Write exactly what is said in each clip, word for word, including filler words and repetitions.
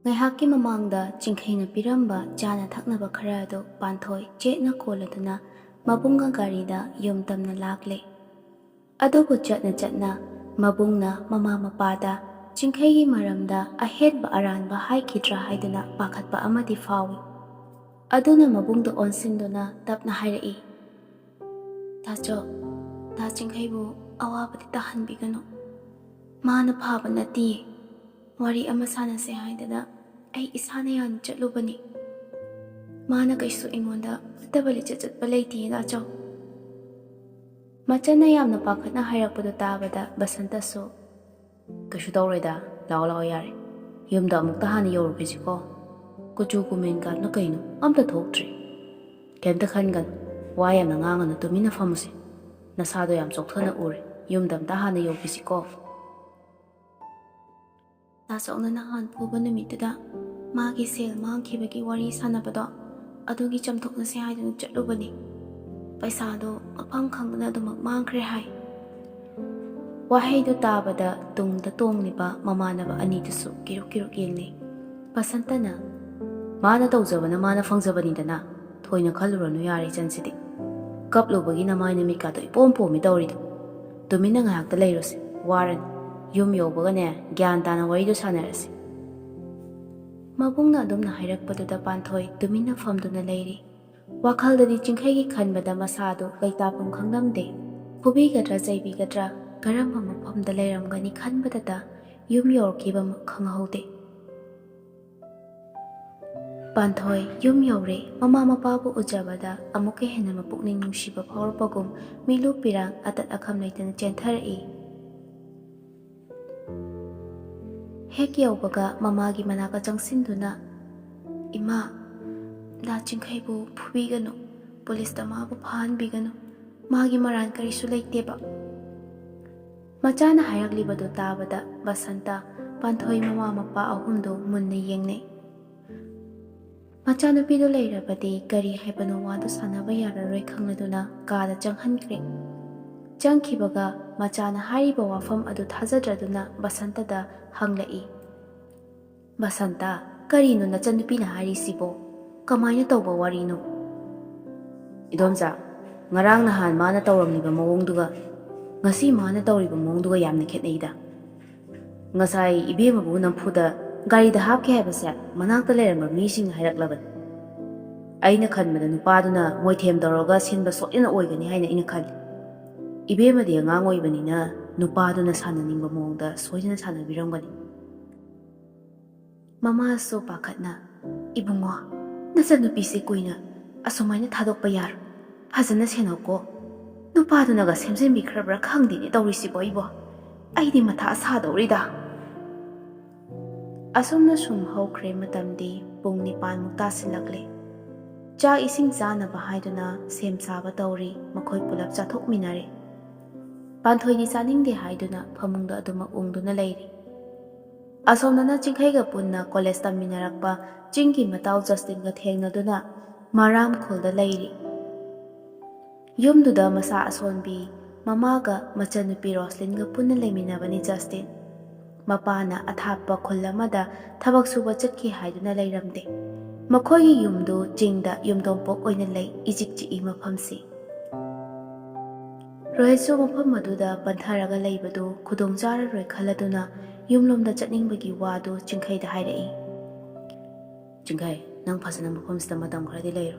ꯉꯥꯏꯍꯥꯛꯀꯤ ꯃꯃꯥꯡꯗ ꯆꯤꯡꯈꯩꯅ ꯄꯤꯔꯝꯕ ꯆꯥꯅ ꯊꯛꯅꯕ ꯈꯔ ꯑꯗꯨ ꯄꯥꯟꯊꯣꯏ ꯆꯦꯠꯅ ꯀꯣꯜꯂꯗꯨꯅ ꯃꯕꯨꯡꯒ ꯒꯥꯔꯤꯗ ꯌꯨꯝ ꯇꯝꯅ ꯂꯥꯛꯂꯦ꯫ ꯑꯗꯨꯕꯨ ꯆꯠꯅ ꯆꯠꯅ ꯃꯕꯨꯡꯅ ꯃꯃꯥ ꯃꯄꯥꯗ ꯆꯤꯡꯈꯩꯒꯤ ꯃꯔꯝꯗ ꯑꯍꯦꯟꯕ ꯑꯔꯥꯟꯕ ꯍꯥꯏꯈꯤꯗ꯭ꯔꯥ ꯍꯥꯏꯗꯨꯅ ꯄꯥꯈꯠꯄ ꯑꯃꯗꯤ ꯐꯥꯎꯏ꯫ ꯑꯗꯨꯅ ꯃꯕꯨꯡꯗ ꯑꯣꯟꯁꯤꯟꯗꯨꯅ ꯇꯞꯅ ꯍꯥꯏꯔꯛꯏ, "ꯇꯥꯆꯧ, ꯗꯥ ꯆꯤꯡꯈꯩꯕꯨ ꯑꯋꯥꯕꯗꯤ ꯇꯥꯍꯟꯕꯤꯒꯅꯨ꯫ ꯃꯥꯅ ꯐꯥꯕ ꯅꯠꯇꯤꯌꯦ꯫ ꯋꯥꯔꯤ ꯑꯃ ꯁꯥꯟꯅꯁꯦ ꯍꯥꯏꯗꯅ ꯑꯩ ꯏꯁꯥꯅ ꯌꯥꯅ ꯆꯠꯂꯨꯕꯅꯤ꯫ ꯃꯥꯅ ꯀꯩꯁꯨ ꯑꯩꯉꯣꯟꯗ ꯐꯠꯇꯕ ꯂꯤꯆꯠ ꯆꯠꯄ ꯂꯩꯇꯤꯌꯦ ꯗꯥꯆꯧ꯫" ꯃꯆꯟꯅ ꯌꯥꯝꯅ ꯄꯥꯈꯠꯅ ꯍꯥꯏꯔꯛꯄꯗꯨ ꯇꯥꯕꯗ ꯕꯁꯟꯇꯁꯨ, "ꯀꯩꯁꯨ ꯇꯧꯔꯣꯏꯗ, ꯂꯥꯛꯑꯣ ꯂꯥꯛꯑꯣ ꯌꯥꯔꯦ꯫ ꯌꯨꯝꯗ ꯑꯃꯨꯛꯇ ꯍꯥꯟꯅ ꯌꯧꯔꯨꯈꯤꯁꯤꯀꯣ꯫ ꯀꯨꯆꯨ ꯀꯨꯃꯦꯟ ꯀꯥꯞꯅ ꯀꯩꯅꯣ ꯑꯝꯇ ꯊꯣꯛꯇ꯭ꯔꯤ꯫ ꯀꯩꯝꯇ ꯈꯟꯒꯅꯨ, ꯋꯥ ꯌꯥꯝꯅ ꯉꯥꯡꯒꯅꯨ, ꯇꯨꯃꯤꯟꯅ ꯐꯝꯃꯨꯁꯦ꯫ ꯅꯁꯥꯗꯣ ꯌꯥꯝ ꯆꯣꯛꯊꯅ ꯎꯔꯦ, ꯌꯨꯝꯗ ꯑꯝꯇ ꯍꯥꯟꯅ ꯌꯧꯈꯤꯁꯤꯀꯣ꯫" ꯇꯥꯆꯧꯅ ꯅꯍꯥꯟ ꯐꯨꯕ ꯅꯨꯃꯤꯠꯇꯨꯗ ꯃꯥꯒꯤ ꯁꯦꯜ ꯃꯥꯡꯈꯤꯕꯒꯤ ꯋꯥꯔꯤ ꯁꯥꯟꯅꯕꯗꯣ, ꯑꯗꯨꯒꯤ ꯆꯝꯊꯣꯛꯅꯁꯦ ꯍꯥꯏꯗꯨꯅ ꯆꯠꯂꯨꯕꯅꯤ꯫ ꯄꯩꯁꯥꯗꯣ ꯃꯐꯝ ꯈꯪꯗꯅ ꯑꯗꯨꯃꯛ ꯃꯥꯡꯈ꯭ꯔꯦ ꯍꯥꯏ꯫ ꯋꯥꯍꯩꯗꯨ ꯇꯥꯕꯗ ꯇꯨꯡꯗ ꯇꯣꯡꯂꯤꯕ ꯃꯃꯥꯟꯅꯕ ꯑꯅꯤꯗꯨꯁꯨ ꯀꯤꯔꯨꯛ ꯀꯤꯔꯨꯛ ꯌꯦꯡꯅꯩ꯫ ꯕꯁꯟꯇꯅ, "ꯃꯥꯅ ꯇꯧꯖꯕꯅ ꯃꯥꯅ ꯐꯪꯖꯕꯅꯤꯗꯅ, ꯊꯣꯏꯅ ꯈꯜꯂꯨꯔꯅꯨ ꯌꯥꯔꯦ ꯏꯆꯟꯁꯤꯗꯤ꯫ ꯀꯞꯂꯨꯕꯒꯤ ꯅꯃꯥꯏ ꯅꯃꯤꯠꯀꯥꯗꯣ ꯏꯄꯣꯝ ꯄꯣꯝꯃꯤ ꯇꯧꯔꯤꯗꯣ꯫ ꯇꯨꯃꯤꯟꯅ ꯉꯥꯏꯍꯥꯛꯇ ꯂꯩꯔꯨꯁꯦ, ꯋꯥꯔꯅꯤ꯫ ꯌꯨꯝ ꯌꯧꯕꯒꯅꯦ ꯒ꯭ꯌꯥꯟ ꯇꯥꯅ ꯋꯥꯔꯤꯗꯣ ꯁꯥꯟꯅꯔꯁꯤ꯫" ꯃꯕꯨꯡꯅ ꯑꯗꯨꯝꯅ ꯍꯥꯏꯔꯛꯄꯗꯨꯗ ꯄꯥꯟꯊꯣꯏ ꯇꯨꯃꯤꯟꯅ ꯐꯝꯗꯨꯅ ꯂꯩꯔꯤ꯫ ꯋꯥꯈꯜꯗꯗꯤ ꯆꯤꯡꯈꯩꯒꯤ ꯈꯟꯕꯗ ꯃꯁꯥꯗꯨ ꯂꯩꯇꯥꯐꯝ ꯈꯪꯂꯝꯗꯦ꯫ ꯐꯨꯕꯤꯒꯗ꯭ꯔꯥ ꯆꯩꯕꯤꯒꯗ꯭ꯔꯥ, ꯀꯔꯝꯕ ꯃꯐꯝꯗ ꯂꯩꯔꯝꯒꯅꯤ ꯈꯟꯕꯗꯇ ꯌꯨꯝ ꯌꯧꯔꯛꯈꯤꯕꯃꯛ ꯈꯪꯍꯧꯗꯦ꯫ ꯄꯥꯟꯊꯣꯏ ꯌꯨꯝ ꯌꯧꯔꯦ꯫ ꯃꯃꯥ ꯃꯄꯥꯕꯨ ꯎꯖꯕꯗ ꯑꯃꯨꯛꯀ ꯍꯦꯟꯅ ꯃꯄꯨꯛꯅꯤꯡ ꯅꯨꯡꯁꯤꯕ ꯐꯥꯎꯔꯛꯄꯒꯨꯝ ꯃꯤꯠꯂꯨ ꯄꯤꯔꯥꯡ ꯑꯇꯠ ꯑꯈꯝ ꯂꯩꯇꯅ ꯆꯦꯟꯊꯔꯛꯏ꯫ ꯍꯦꯛ ꯌꯧꯕꯒ ꯃꯃꯥꯒꯤ ꯃꯅꯥꯛꯇ ꯆꯪꯁꯤꯟꯗꯨꯅ, "ꯏꯃꯥ, ꯗꯥ ꯆꯤꯡꯈꯩꯕꯨ ꯐꯨꯕꯤꯒꯅꯨ, ꯄꯨꯂꯤꯁꯇ ꯃꯥꯕꯨ ꯐꯥꯍꯟꯕꯤꯒꯅꯨ, ꯃꯥꯒꯤ ꯃꯔꯥꯟ ꯀꯔꯤꯁꯨ ꯂꯩꯇꯦꯕ꯫" ꯃꯆꯥꯅ ꯍꯥꯏꯔꯛꯂꯤꯕꯗꯨ ꯇꯥꯕꯗ ꯕꯁꯟꯇ, ꯄꯥꯟꯊꯣꯏ ꯃꯃꯥ ꯃꯄꯥ ꯑꯍꯨꯝꯗꯨ ꯃꯨꯟꯅ ꯌꯦꯡꯅꯩ꯫ ꯃꯆꯥꯅꯨꯄꯤꯗꯨ ꯂꯩꯔꯕꯗꯤ ꯀꯔꯤ ꯍꯥꯏꯕꯅꯣ ꯋꯥꯗꯨ ꯁꯥꯟꯅꯕ ꯌꯥꯔꯔꯣꯏ ꯈꯪꯂꯗꯨꯅ ꯀꯥꯗ ꯆꯪꯍꯟꯈ꯭ꯔꯦ꯫ ꯆꯪꯈꯤꯕꯒ ꯃꯆꯥꯅ ꯍꯥꯏꯔꯤꯕ ꯋꯥꯐꯝ ꯑꯗꯨ ꯊꯥꯖꯗ꯭ꯔꯗꯨꯅ ꯕꯁꯟꯇꯗ ꯍꯪꯂꯛꯏ, ꯕꯁꯟꯇ, ꯀꯔꯤꯅꯣ ꯅꯆꯟꯅꯨꯄꯤꯅ ꯍꯥꯏꯔꯤꯁꯤꯕꯣ? ꯀꯃꯥꯏꯅ ꯇꯧꯕ ꯋꯥꯔꯤꯅꯣ? ꯏꯗꯣꯝꯆꯥ, ꯉꯔꯥꯡ ꯅꯍꯥꯟ ꯃꯥꯅ ꯇꯧꯔꯝꯂꯤꯕ ꯃꯑꯣꯡꯗꯨꯒ ꯉꯁꯤ ꯃꯥꯅ ꯇꯧꯔꯤꯕ ꯃꯑꯣꯡꯗꯨꯒ ꯌꯥꯝꯅ ꯈꯦꯠꯅꯩꯗ꯫ ꯉꯁꯥꯏ ꯏꯕꯦꯝꯃꯕꯨ ꯅꯝꯐꯨꯗ ꯒꯥꯔꯤꯗ ꯍꯥꯞꯀꯦ ꯍꯥꯏꯕꯁꯦ ꯃꯅꯥꯛꯇ ꯂꯩꯔꯝꯕ ꯃꯤꯁꯤꯡꯅ ꯍꯥꯏꯔꯛꯂꯕꯅꯤ꯫ ꯑꯩꯅ ꯈꯟꯕꯗ ꯅꯨꯄꯥꯗꯨꯅ ꯃꯣꯏꯊꯦꯝ ꯇꯧꯔꯒ ꯁꯤꯟꯕ ꯁꯣꯏꯗꯅ ꯑꯣꯏꯒꯅꯤ ꯍꯥꯏꯅ ꯑꯩꯅ ꯈꯜꯂꯤ꯫ ꯏꯕꯦꯝꯃꯗꯤ ꯑꯉꯥꯡ ꯑꯣꯏꯕꯅꯤꯅ ꯅꯨꯄꯥꯗꯨꯅ ꯁꯥꯟꯅꯅꯤꯡꯕ ꯃꯑꯣꯡꯗ ꯁꯣꯏꯗꯅ ꯁꯥꯟꯅꯕꯤꯔꯝꯒꯅꯤ꯫ ꯃꯃꯥꯁꯨ ꯄꯥꯈꯠꯅ, "ꯏꯕꯨꯡꯉꯣ, ꯅꯆꯟꯅꯨꯄꯤꯁꯦ ꯀꯨꯏꯅ ꯑꯁꯨꯃꯥꯏꯅ ꯊꯥꯗꯣꯛꯄ ꯌꯥꯔꯣꯏ꯫ ꯐꯖꯅ ꯁꯦꯟꯅꯧꯀꯣ꯫ ꯅꯨꯄꯥꯗꯨꯅꯒ ꯁꯦꯝꯖꯤꯟꯕꯤꯈ꯭ꯔꯕ꯭ꯔꯥ ꯈꯪꯗꯦꯅꯦ ꯇꯧꯔꯤꯁꯤꯕꯣ ꯑꯩꯕꯣ꯫ ꯑꯩꯗꯤ ꯃꯊꯥ ꯁꯥꯗꯧꯔꯤꯗ꯫" ꯑꯁꯨꯝꯅ ꯁꯨꯝ ꯍꯧꯈ꯭ꯔꯦ ꯃꯇꯝꯗꯤ ꯄꯨꯡ ꯅꯤꯄꯥꯟꯃꯨꯛ ꯇꯥꯁꯤꯜꯂꯛꯂꯦ꯫ ꯆꯥꯛ ꯏꯁꯤꯡ ꯆꯥꯅꯕ ꯍꯥꯏꯗꯨꯅ ꯁꯦꯝ ꯁꯥꯕ ꯇꯧꯔꯤ, ꯃꯈꯣꯏ ꯄꯨꯂꯞ ꯆꯥꯊꯣꯛꯃꯤꯟꯅꯔꯦ꯫ ꯄꯥꯟꯊꯣꯏꯗꯤ ꯆꯥꯅꯤꯡꯗꯦ ꯍꯥꯏꯗꯨꯅ ꯐꯃꯨꯡꯗ ꯑꯗꯨꯃꯛ ꯎꯪꯗꯨꯅ ꯂꯩꯔꯤ꯫ ꯑꯁꯣꯝꯗꯅ ꯆꯤꯡꯈꯩꯒ ꯄꯨꯟꯅ ꯀꯣꯂꯦꯖ ꯇꯝꯃꯤꯟꯅꯔꯛꯄ ꯆꯤꯡꯒꯤ ꯃꯇꯥꯎ ꯖꯁꯇꯤꯟꯒ ꯊꯦꯡꯅꯗꯨꯅ ꯃꯔꯥꯝ ꯈꯨꯜꯗ ꯂꯩꯔꯤ꯫ ꯌꯨꯝꯗꯨꯗ ꯃꯁꯥ ꯑꯁꯣꯟꯕꯤ ꯃꯃꯥꯒ ꯃꯆꯟꯅꯨꯄꯤ ꯔꯣꯁꯂꯤꯟꯒ ꯄꯨꯟꯅ ꯂꯩꯃꯤꯟꯅꯕꯅꯤ ꯖꯁꯇꯤꯟ꯫ ꯃꯄꯥꯅ ꯑꯊꯥꯞꯄ ꯈꯨꯜ ꯑꯃꯗ ꯊꯕꯛ ꯁꯨꯕ ꯆꯠꯈꯤ ꯍꯥꯏꯗꯨꯅ ꯂꯩꯔꯝꯗꯦ꯫ ꯃꯈꯣꯏꯒꯤ ꯌꯨꯝꯗꯨ ꯆꯤꯡꯗ ꯌꯨꯝꯊꯣꯡꯄꯣꯛ ꯑꯣꯏꯅ ꯂꯩ, ꯏꯆꯤꯛ ꯆꯤꯛꯏ ꯃꯐꯝꯁꯤ꯫ ꯔꯣꯍꯤꯠꯁꯨ ꯃꯐꯝ ꯑꯗꯨꯗ ꯄꯟꯊꯔꯒ ꯂꯩꯕꯗꯨ ꯈꯨꯗꯣꯡ ꯆꯥꯔꯔꯣꯏ ꯈꯜꯂꯗꯨꯅ ꯌꯨꯝꯂꯣꯝꯗ ꯆꯠꯅꯤꯡꯕꯒꯤ ꯋꯥꯗꯨ ꯆꯤꯡꯈꯩꯗ ꯍꯥꯏꯔꯛꯏ꯫ "ꯆꯤꯡꯈꯩ, ꯅꯪ ꯐꯖꯅ ꯃꯐꯝꯁꯤꯗ ꯃꯇꯝ ꯈꯔꯗꯤ ꯂꯩꯔꯣ꯫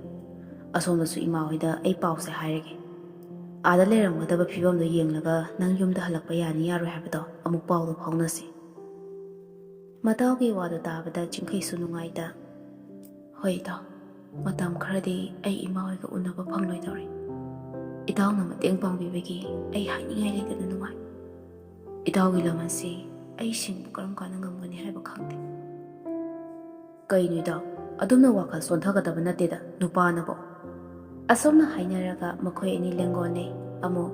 ꯑꯁꯣꯝꯗꯁꯨ ꯏꯃꯥ ꯍꯣꯏꯗ ꯑꯩ ꯄꯥꯎꯁꯦ ꯍꯥꯏꯔꯒꯦ꯫ ꯑꯥꯗ ꯂꯩꯔꯝꯒꯗꯕ ꯐꯤꯕꯝꯗꯣ ꯌꯦꯡꯂꯒ ꯅꯪ ꯌꯨꯝꯗ ꯍꯜꯂꯛꯄ ꯌꯥꯅꯤ ꯌꯥꯔꯣꯏ ꯍꯥꯏꯕꯗꯣ ꯑꯃꯨꯛ ꯄꯥꯎꯗꯣ ꯐꯥꯎꯅꯁꯤ꯫" ꯃꯇꯥꯎꯒꯤ ꯋꯥꯗꯨ ꯇꯥꯕꯗ ꯆꯤꯡꯈꯩꯁꯨ ꯅꯨꯡꯉꯥꯏꯇ, "ꯍꯣꯏ ꯏꯇꯥꯎ, ꯃꯇꯝ ꯈꯔꯗꯤ ꯑꯩ ꯏꯃꯥ ꯍꯣꯏꯒ ꯎꯅꯕ ꯐꯪꯂꯣꯏꯗꯧꯔꯦ꯫ ꯏꯇꯥꯎꯅ ꯃꯇꯦꯡ ꯄꯥꯡꯕꯤꯕꯒꯤ ꯑꯩ ꯍꯥꯏꯅꯤꯡꯉꯥꯏ ꯂꯩꯇꯅ ꯅꯨꯡꯉꯥꯏ꯫ ꯏꯇꯥꯎꯒꯤ ꯂꯃꯟꯁꯤ ꯑꯩ ꯁꯤꯡꯕꯨ ꯀꯔꯝ ꯀꯥꯟꯗ ꯉꯝꯒꯅꯤ ꯍꯥꯏꯕ ꯈꯪꯗꯦ꯫" "ꯀꯩꯅꯣ ꯏꯇꯥꯎ, ꯑꯗꯨꯝꯅ ꯋꯥꯈꯜ ꯁꯣꯟꯊꯒꯗꯕ ꯅꯠꯇꯦꯗ ꯅꯨꯄꯥꯅꯕꯨ꯫" ꯑꯁꯣꯝꯅ ꯍꯥꯏꯅꯔꯒ ꯃꯈꯣꯏ ꯑꯅꯤ ꯂꯦꯡꯒꯣꯟꯅꯩ꯫ ꯑꯃꯨꯛ,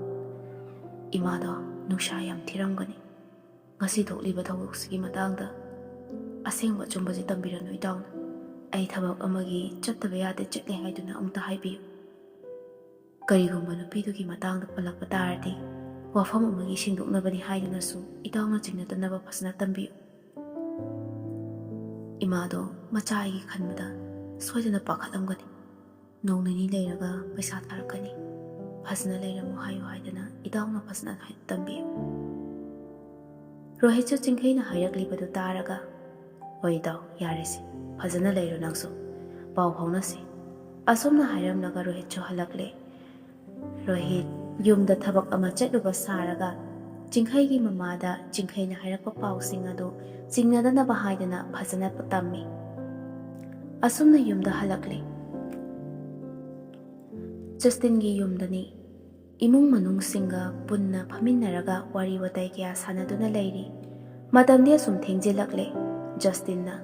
"ꯏꯃꯥꯗꯣ ꯅꯨꯡꯁꯥ ꯌꯥꯝ ꯊꯤꯔꯝꯒꯅꯤ꯫ ꯉꯁꯤ ꯊꯣꯛꯂꯤꯕ ꯊꯧꯗꯣꯛꯁꯤꯒꯤ ꯃꯇꯥꯡꯗ ꯑꯁꯦꯡꯕ ꯑꯆꯨꯝꯕꯁꯤ ꯇꯝꯕꯤꯔꯅꯨ ꯏꯇꯥꯎꯅ꯫ ꯑꯩ ꯊꯕꯛ ꯑꯃꯒꯤ ꯆꯠꯇꯕ ꯌꯥꯗꯦ ꯆꯠꯂꯦ ꯍꯥꯏꯗꯨꯅ ꯑꯃꯨꯛꯇ ꯍꯥꯏꯕꯤꯌꯨ꯫ ꯀꯔꯤꯒꯨꯝꯕ ꯅꯨꯄꯤꯗꯨꯒꯤ ꯃꯇꯥꯡꯗ ꯄꯜꯂꯛꯄ ꯇꯥꯔꯗꯤ ꯋꯥꯐꯝ ꯑꯃꯒꯤ ꯁꯦꯡꯗꯣꯛꯅꯕꯅꯤ ꯍꯥꯏꯗꯨꯅꯁꯨ ꯏꯇꯥꯎꯅ ꯆꯤꯡꯅꯗꯅꯕ ꯐꯖꯅ ꯇꯝꯕꯤꯌꯨ꯫" ꯏꯃꯥꯗꯣ ꯃꯆꯥ ꯑꯩꯒꯤ ꯈꯟꯕꯗ ꯁꯣꯏꯗꯅ ꯄꯥꯈꯠꯂꯝꯒꯅꯤ꯫ ꯅꯣꯡ ꯅꯤꯅꯤ ꯂꯩꯔꯒ ꯄꯩꯁꯥ ꯊꯥꯔꯛꯀꯅꯤ꯫ ꯐꯖꯅ ꯂꯩꯔꯝꯃꯨ ꯍꯥꯏꯌꯨ ꯍꯥꯏꯗꯅ ꯏꯇꯥꯎꯅ ꯐꯖꯅ ꯍꯥꯏ-, ꯇꯝꯕꯤꯌꯨ꯫ ꯔꯣꯍꯤꯠꯁꯨ ꯆꯤꯡꯈꯩꯅ ꯍꯥꯏꯔꯛꯂꯤꯕꯗꯨ ꯇꯥꯔꯒ, "ꯍꯣꯏ ꯏꯇꯥꯎ, ꯌꯥꯔꯦꯁꯦ, ꯐꯖꯅ ꯂꯩꯔꯣ ꯅꯪꯁꯨ, ꯄꯥꯎ ꯐꯥꯎꯅꯁꯤ"꯫ ꯑꯁꯨꯝꯅ ꯍꯥꯏꯔꯝꯂꯒ ꯔꯣꯍꯤꯠꯁꯨ ꯍꯜꯂꯛꯂꯦ꯫ ꯔꯣꯍꯤꯠ ꯌꯨꯝꯗ ꯊꯕꯛ ꯑꯃ ꯆꯠꯂꯨꯕ ꯁꯥꯔꯒ ꯆꯤꯡꯈꯩꯒꯤ ꯃꯃꯥꯗ ꯆꯤꯡꯈꯩꯅ ꯍꯥꯏꯔꯛꯄ ꯄꯥꯎꯁꯤꯡ ꯑꯗꯨ ꯆꯤꯡꯅꯗꯅꯕ ꯍꯥꯏꯗꯅ ꯐꯖꯅ ꯇꯝꯃꯤ꯫ ꯑꯁꯨꯝꯅ ꯌꯨꯝꯗ ꯍꯜꯂꯛꯂꯦ꯫ ꯖꯁꯇꯤꯟꯒꯤ ꯌꯨꯝꯗꯅꯤ꯫ ꯏꯃꯨꯡ ꯃꯅꯨꯡꯁꯤꯡꯒ ꯄꯨꯟꯅ ꯐꯝꯃꯤꯟꯅꯔꯒ ꯋꯥꯔꯤ ꯋꯥꯇꯥꯏ ꯀꯌꯥ ꯁꯥꯟꯅꯗꯨꯅ ꯂꯩꯔꯤ꯫ ꯃꯇꯝꯗꯤ ꯑꯁꯨꯝ ꯊꯦꯡꯖꯤꯜꯂꯛꯂꯦ꯫ ꯖꯁꯇꯤꯟꯅ,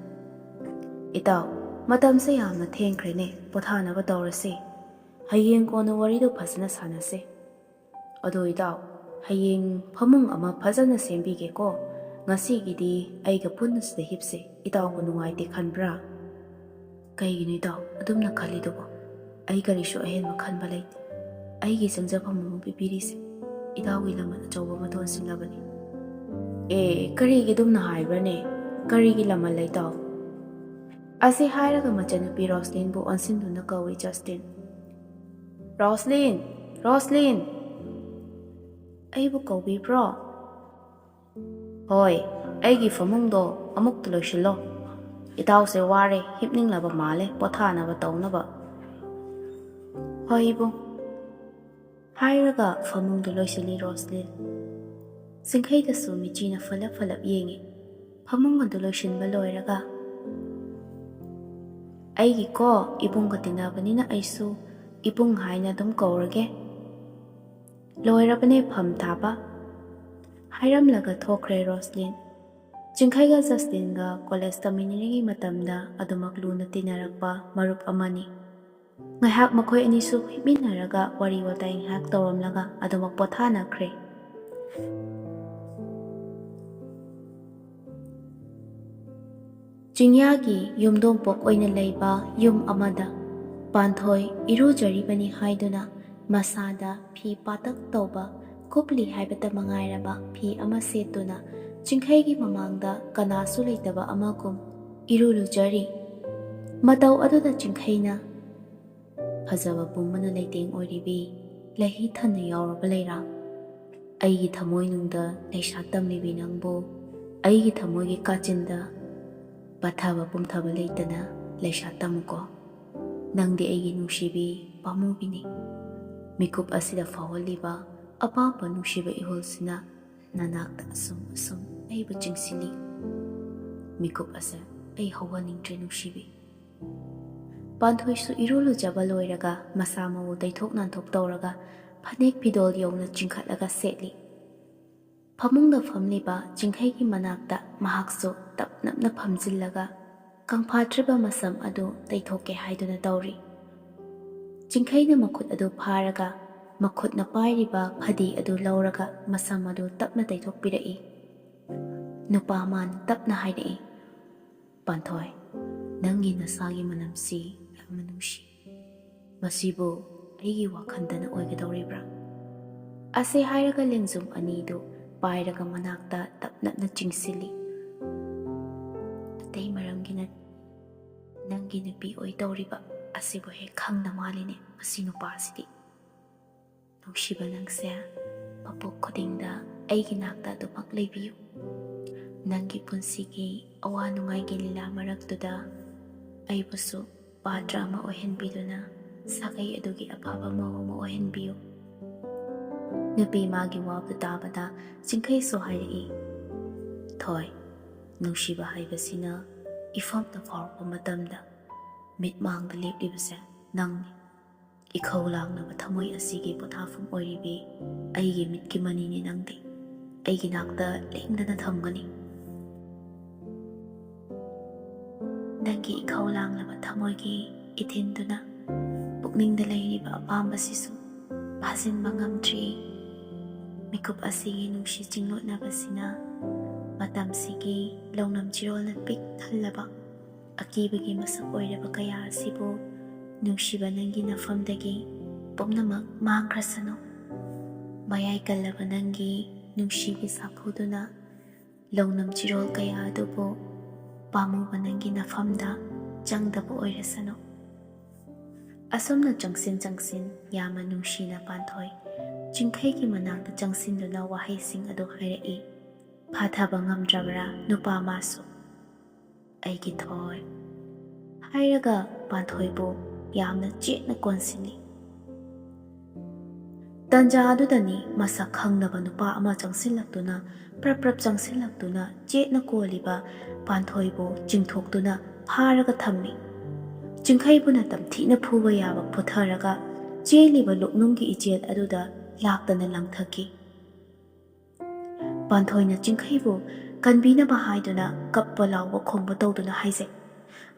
"ꯏꯇꯥꯎ, ꯃꯇꯝꯁꯦ ꯌꯥꯝꯅ ꯊꯦꯡꯈ꯭ꯔꯦꯅꯦ, ꯄꯣꯊꯥꯅꯕ ꯇꯧꯔꯁꯤ꯫ ꯍꯌꯦꯡ ꯀꯣꯟꯅ ꯋꯥꯔꯤꯗꯨ ꯐꯖꯅ ꯁꯥꯟꯅꯁꯦ꯫ ꯑꯗꯣ ꯏꯇꯥꯎ, ꯍꯌꯦꯡ ꯐꯃꯨꯡ ꯑꯃ ꯐꯖꯅ ꯁꯦꯝꯕꯤꯒꯦꯀꯣ꯫ ꯉꯁꯤꯒꯤꯗꯤ ꯑꯩꯒ ꯄꯨꯟꯅ ꯁꯤꯗ ꯍꯤꯞꯁꯦ꯫ ꯏꯇꯥꯎꯕꯨ ꯅꯨꯡꯉꯥꯏꯇꯦ ꯈꯟꯕ꯭ꯔꯥ?" "ꯀꯩꯒꯤꯅꯣ ꯏꯇꯥꯎ ꯑꯗꯨꯝꯅ ꯈꯜꯂꯤꯗꯨꯕꯣ? ꯑꯩ ꯀꯔꯤꯁꯨ ꯑꯍꯦꯟꯕ ꯈꯟꯕ ꯂꯩꯇꯦ꯫ ꯑꯩꯒꯤ ꯆꯪꯖꯐꯝ ꯑꯃ ꯄꯤꯕꯤꯔꯤꯁꯦ꯫ ꯏꯇꯥꯎꯒꯤ ꯂꯃꯟ ꯑꯆꯧꯕ ꯑꯃ ꯊꯣꯟꯁꯤꯜꯂꯕꯅꯤ꯫" "ꯑꯦ, ꯀꯔꯤꯒꯤ ꯑꯗꯨꯝꯅ ꯍꯥꯏꯕ꯭ꯔꯅꯦ? ꯀꯔꯤꯒꯤ ꯂꯃꯟ ꯂꯩꯇꯥꯎ?" ꯑꯁꯤ ꯍꯥꯏꯔꯒ ꯃꯆꯟꯅꯨꯄꯤ ꯔꯣꯁꯂꯤꯟꯕꯨ ꯑꯣꯟꯁꯤꯟꯗꯨꯅ ꯀꯧꯏ ꯖꯁꯇꯤꯟ꯫ "ꯔꯣꯁꯂꯤꯟ! ꯔꯣꯁꯂꯤꯟ!" "ꯑꯩꯕꯨ ꯀꯧꯕꯤꯕ꯭ꯔꯣ?" "ꯍꯣꯏ, ꯑꯩꯒꯤ ꯐꯃꯨꯡꯗꯣ ꯑꯃꯨꯛꯇ ꯂꯣꯏꯁꯤꯜꯂꯣ꯫ ꯏꯇꯥꯎꯁꯦ ꯋꯥꯔꯦ, ꯍꯤꯞꯅꯤꯡꯂꯕ ꯃꯥꯜꯂꯦ, ꯄꯣꯊꯥꯅꯕ ꯇꯧꯅꯕ꯫" "ꯍꯣꯏ ꯏꯕꯨꯡ꯫" ꯍꯥꯏꯔꯒ ꯐꯃꯨꯡꯗꯨ ꯂꯣꯏꯁꯤꯜꯂꯤ ꯔꯣꯁꯂꯤꯟ꯫ ꯆꯤꯡꯈꯩꯗꯁꯨ ꯃꯤꯆꯤꯅ ꯐꯂꯞ ꯐꯂꯞ ꯌꯦꯡꯉꯤ꯫ ꯐꯃꯨꯡ ꯑꯗꯨ ꯂꯣꯏꯁꯤꯟꯕ ꯂꯣꯏꯔꯒ, "ꯑꯩꯒꯤꯀꯣ ꯏꯕꯨꯡꯒ ꯇꯤꯟꯅꯕꯅꯤꯅ ꯑꯩꯁꯨ ꯏꯕꯨꯡ ꯍꯥꯏꯅ ꯑꯗꯨꯝ ꯀꯧꯔꯒꯦ꯫ ꯂꯣꯏꯔꯕꯅꯦ ꯐꯝ ꯊꯥꯕ꯫" ꯍꯥꯏꯔꯝꯂꯒ ꯊꯣꯛꯈ꯭ꯔꯦ ꯔꯣꯁꯂꯤꯟ꯫ ꯆꯤꯡꯈꯩꯒ ꯖꯁꯇꯤꯟꯒ ꯀꯣꯂꯦꯖ ꯇꯝꯃꯤꯟꯅꯔꯤꯉꯩ ꯃꯇꯝꯗ ꯑꯗꯨꯃꯛ ꯂꯨꯅ ꯇꯤꯟꯅꯔꯛꯄ ꯃꯔꯨꯞ ꯑꯃꯅꯤ꯫ ꯉꯥꯏꯍꯥꯛ ꯃꯈꯣꯏ ꯑꯅꯤꯁꯨ ꯍꯤꯞꯃꯤꯟꯅꯔꯒ ꯋꯥꯔꯤ ꯋꯥꯇꯥꯏ ꯉꯥꯏꯍꯥꯛ ꯇꯧꯔꯝꯂꯒ ꯑꯗꯨꯃꯛ ꯄꯣꯊꯥꯅꯈ꯭ꯔꯦ꯫ ꯆꯤꯡꯌꯥꯒꯤ ꯌꯨꯝꯗꯣꯡꯄꯣꯛ ꯑꯣꯏꯅ ꯂꯩꯕ ꯌꯨꯝ ꯑꯃꯗ ꯄꯥꯟꯊꯣꯏ ꯏꯔꯨꯖꯔꯤꯕꯅꯤ ꯍꯥꯏꯗꯨꯅ ꯃꯁꯥꯗ ꯐꯤ ꯄꯥꯇꯛ ꯇꯧꯕ ꯀꯨꯞꯂꯤ ꯍꯥꯏꯕꯇ ꯃꯉꯥꯏꯔꯕ ꯐꯤ ꯑꯃ ꯁꯦꯠꯇꯨꯅ ꯆꯤꯡꯈꯩꯒꯤ ꯃꯃꯥꯡꯗ ꯀꯅꯥꯁꯨ ꯂꯩꯇꯕ ꯑꯃꯒꯨꯝ ꯏꯔꯨ ꯂꯨꯖꯔꯤ꯫ ꯃꯇꯧ ꯑꯗꯨꯗ ꯆꯤꯡꯈꯩꯅ, "ꯐꯖꯕ ꯄꯨꯝꯕꯅ ꯂꯩꯇꯦꯡ ꯑꯣꯏꯔꯤꯕꯤ ꯂꯩꯍꯤ ꯊꯟꯅ ꯌꯥꯎꯔꯕ ꯂꯩꯔꯥ? ꯑꯩꯒꯤ ꯊꯃꯣꯏꯅꯨꯡꯗ ꯂꯩꯁꯥ ꯇꯝꯂꯤꯕꯤ ꯅꯪꯕꯨ ꯑꯩꯒꯤ ꯊꯃꯣꯏꯒꯤ ꯀꯥꯆꯤꯟꯗ ꯄꯠꯊꯕ ꯄꯨꯝꯊꯕ ꯂꯩꯇꯅ ꯂꯩꯁꯥ ꯇꯝꯃꯨꯀꯣ꯫ ꯅꯪꯗꯤ ꯑꯩꯒꯤ ꯅꯨꯡꯁꯤꯕꯤ ꯄꯥꯝꯃꯨꯕꯤꯅꯤ꯫ ꯃꯤꯀꯨꯞ ꯑꯁꯤꯗ ꯐꯥꯎꯍꯜꯂꯤꯕ ꯑꯄꯥꯝꯕ ꯅꯨꯡꯁꯤꯕ ꯏꯍꯨꯜꯁꯤꯅ ꯅꯅꯥꯛꯇ ꯑꯁꯨꯝ ꯑꯁꯨꯝ ꯑꯩꯕꯨ ꯆꯤꯡꯁꯤꯜꯂꯤ꯫ ꯃꯤꯀꯨꯞ ꯑꯁꯦ ꯑꯩ ꯍꯧꯒꯠꯅꯤꯡꯗ꯭ꯔꯦ ꯅꯨꯡꯁꯤꯕꯤ꯫" ꯄꯥꯟꯊꯣꯏꯁꯨ ꯏꯔꯨ ꯂꯨꯖꯕ ꯂꯣꯏꯔꯒ ꯃꯁꯥ ꯃꯎ ꯇꯩꯊꯣꯛ ꯅꯥꯟꯊꯣꯛ ꯇꯧꯔꯒ ꯐꯅꯦꯛ ꯐꯤꯗꯣꯜ ꯌꯧꯅ ꯆꯤꯡꯈꯠꯂꯒ ꯁꯦꯠꯂꯤ꯫ ꯐꯃꯨꯡꯗ ꯐꯝꯂꯤꯕ ꯆꯤꯡꯈꯩꯒꯤ ꯃꯅꯥꯛꯇ ꯃꯍꯥꯛꯁꯨ ꯇꯞ ꯅꯞꯅ ꯐꯝꯖꯤꯜꯂꯒ ꯀꯪꯐꯥꯠꯇ꯭ꯔꯤꯕ ꯃꯁꯝ ꯑꯗꯨ ꯇꯩꯊꯣꯛꯀꯦ ꯍꯥꯏꯗꯨꯅ ꯇꯧꯔꯤ꯫ ꯆꯤꯡꯈꯩꯅ ꯃꯈꯨꯠ ꯑꯗꯨ ꯐꯥꯔꯒ ꯃꯈꯨꯠꯅ ꯄꯥꯏꯔꯤꯕ ꯐꯗꯤ ꯑꯗꯨ ꯂꯧꯔꯒ ꯃꯁꯝ ꯑꯗꯨ ꯇꯞꯅ ꯇꯩꯊꯣꯛꯄꯤꯔꯛꯏ꯫ ꯅꯨꯄꯥ ꯑꯃꯅ ꯇꯞꯅ ꯍꯥꯏꯔꯛꯏ, "ꯄꯥꯟꯊꯣꯏ, ꯅꯪꯒꯤ ꯅꯁꯥꯒꯤ ꯃꯅꯝꯁꯤ ꯌꯥꯝꯅ ꯅꯨꯡꯁꯤ꯫ ꯃꯁꯤꯕꯨ ꯑꯩꯒꯤ ꯋꯥꯈꯟꯗꯅ ꯑꯣꯏꯒꯗꯧꯔꯤꯕ꯭ꯔꯥ?" ꯑꯁꯤ ꯍꯥꯏꯔꯒ ꯂꯦꯡꯖꯨꯝ ꯑꯅꯤꯗꯨ ꯄꯥꯏꯔꯒ ꯃꯅꯥꯛꯇ ꯇꯞ ꯅꯞꯅ ꯆꯤꯡꯁꯤꯜꯂꯤ꯫ "ꯑꯇꯩ ꯃꯔꯝꯒꯤ ꯅꯠꯇꯦ, ꯅꯪꯒꯤ ꯅꯨꯄꯤ ꯑꯣꯏꯗꯧꯔꯤꯕ ꯑꯁꯤꯕꯨ ꯍꯦꯛ ꯈꯪꯗ ꯃꯥꯜꯂꯤꯅꯦ ꯃꯁꯤ ꯅꯨꯄꯥꯁꯤꯗꯤ꯫ ꯅꯨꯡꯁꯤꯕ ꯅꯪꯁꯦ, ꯃꯄꯣꯛ ꯈꯨꯗꯤꯡꯗ ꯑꯩꯒꯤ ꯅꯥꯛꯇ ꯑꯗꯨꯃꯛ ꯂꯩꯕꯤꯌꯨ꯫ ꯅꯪꯒꯤ ꯄꯨꯟꯁꯤꯒꯤ ꯑꯋꯥ ꯅꯨꯡꯉꯥꯏꯒꯤ ꯂꯤꯂꯥ ꯃꯔꯛꯇꯨꯗ ꯑꯩꯕꯨꯁꯨ ꯄꯥꯇ꯭ꯔ ꯑꯃ ꯑꯣꯏꯍꯟꯕꯤꯗꯨꯅ ꯁꯥꯒꯩ ꯑꯗꯨꯒꯤ ꯑꯐꯕ ꯃꯧ ꯑꯃ ꯑꯣꯏꯍꯟꯕꯤꯌꯨ꯫" ꯅꯨꯄꯤ ꯃꯥꯒꯤ ꯋꯥꯗꯨ ꯇꯥꯕꯗ ꯆꯤꯡꯈꯩꯁꯨ ꯍꯥꯏꯔꯛꯏ, "ꯊꯣꯏ, ꯅꯨꯡꯁꯤꯕ ꯍꯥꯏꯕꯁꯤꯅ ꯏꯐꯝꯗ ꯐꯥꯎꯔꯛꯄ ꯃꯇꯝꯗ ꯃꯤꯠꯃꯥꯡꯗ ꯂꯦꯞꯂꯤꯕꯁꯦ ꯅꯪꯅꯤ꯫ ꯏꯈꯧ ꯂꯥꯡꯂꯕ ꯊꯃꯣꯏ ꯑꯁꯤꯒꯤ ꯄꯣꯊꯥꯐꯝ ꯑꯣꯏꯔꯤꯕꯤ ꯑꯩꯒꯤ ꯃꯤꯠꯀꯤ ꯃꯅꯤꯅꯤ ꯅꯪꯗꯤ꯫ ꯑꯩꯒꯤ ꯅꯥꯛꯇ ꯂꯦꯡꯗꯅ ꯊꯝꯒꯅꯤ꯫ ꯅꯪꯒꯤ ꯏꯈꯧ ꯂꯥꯡꯂꯕ ꯊꯃꯣꯏꯒꯤ ꯏꯊꯤꯟꯗꯨꯅ ꯄꯨꯛꯅꯤꯡꯗ ꯂꯩꯔꯤꯕ ꯑꯄꯥꯝꯕꯁꯤꯁꯨ ꯐꯥꯖꯤꯟꯕ ꯉꯝꯗ꯭ꯔꯤ꯫ ꯃꯤꯀꯨꯞ ꯑꯁꯤꯒꯤ ꯅꯨꯡꯁꯤ ꯆꯤꯡꯂꯣꯠꯅꯕꯁꯤꯅ ꯃꯇꯝꯁꯤꯒꯤ ꯂꯧꯅꯝ ꯆꯤꯔꯣꯜꯅ ꯄꯤꯛ ꯊꯜꯂꯕ ꯑꯀꯤꯕꯒꯤ ꯃꯁꯛ ꯑꯣꯏꯔꯕ ꯀꯌꯥ ꯑꯁꯤꯕꯨ ꯅꯨꯡꯁꯤꯕ ꯅꯪꯒꯤ ꯅꯐꯝꯗꯒꯤ ꯄꯨꯝꯅꯃꯛ ꯃꯥꯡꯈ꯭ꯔꯁꯅꯨ꯫ ꯃꯌꯥꯏ ꯀꯜꯂꯕ ꯅꯪꯒꯤ ꯅꯨꯡꯁꯤꯒꯤ ꯁꯥꯐꯨꯗꯨꯅ ꯂꯧꯅꯝ ꯆꯤꯔꯣꯜ ꯀꯌꯥ ꯑꯗꯨꯕꯨ ꯄꯥꯝꯃꯨꯕ ꯅꯪꯒꯤ ꯅꯐꯝꯗ ꯆꯪꯗꯕ ꯑꯣꯏꯔꯁꯅꯨ꯫ ꯑꯁꯨꯝꯅ ꯆꯪꯁꯤꯟ ꯆꯪꯁꯤꯟ ꯌꯥꯝꯅ ꯅꯨꯡꯁꯤꯅ ꯄꯥꯟꯊꯣꯏ ꯆꯤꯡꯈꯩꯒꯤ ꯃꯅꯥꯛꯇ ꯆꯪꯁꯤꯟꯗꯨꯅ ꯋꯥꯍꯩꯁꯤꯡ ꯑꯗꯨ ꯍꯥꯏꯔꯛꯏ꯫ ꯐꯥꯊꯕ ꯉꯝꯗ꯭ꯔꯕꯔꯥ ꯅꯨꯄꯥ ꯃꯥꯁꯨ? "ꯑꯩꯒꯤ ꯊꯣꯏ" ꯍꯥꯏꯔꯒ ꯄꯥꯟꯊꯣꯏꯕꯨ ꯌꯥꯝꯅ ꯆꯦꯠꯅ ꯀꯣꯟꯁꯤꯜꯂꯤ꯫ ꯇꯟꯖꯥ ꯑꯗꯨꯗꯅꯤ ꯃꯁꯛ ꯈꯪꯗꯕ ꯅꯨꯄꯥ ꯑꯃ ꯆꯪꯁꯤꯜꯂꯛꯇꯨꯅ, ꯄ꯭ꯔꯞ ꯄ꯭ꯔꯞ ꯆꯪꯁꯤꯜꯂꯛꯇꯨꯅ ꯆꯦꯠꯅ ꯀꯣꯜꯂꯤꯕ ꯄꯥꯟꯊꯣꯏꯕꯨ ꯆꯤꯡꯊꯣꯛꯇꯨꯅ ꯐꯥꯔꯒ ꯊꯝꯃꯤ꯫ ꯆꯤꯡꯈꯩꯕꯨꯅ ꯇꯝꯊꯤꯅ ꯐꯨꯕ ꯌꯥꯕ ꯐꯨꯊꯔꯒ ꯆꯦꯜꯂꯤꯕ ꯂꯣꯛꯅꯨꯡꯒꯤ ꯏꯆꯦꯜ ꯑꯗꯨꯗ ꯂꯥꯛꯇꯅ ꯂꯪꯊꯈꯤ꯫ ꯄꯥꯟꯊꯣꯏꯅ ꯆꯤꯡꯈꯩꯕꯨ ꯀꯟꯕꯤꯅꯕ ꯍꯥꯏꯗꯨꯅ ꯀꯞꯄ ꯂꯥꯎꯕ ꯈꯣꯡꯕ ꯇꯧꯗꯨꯅ ꯍꯥꯏꯖꯩ,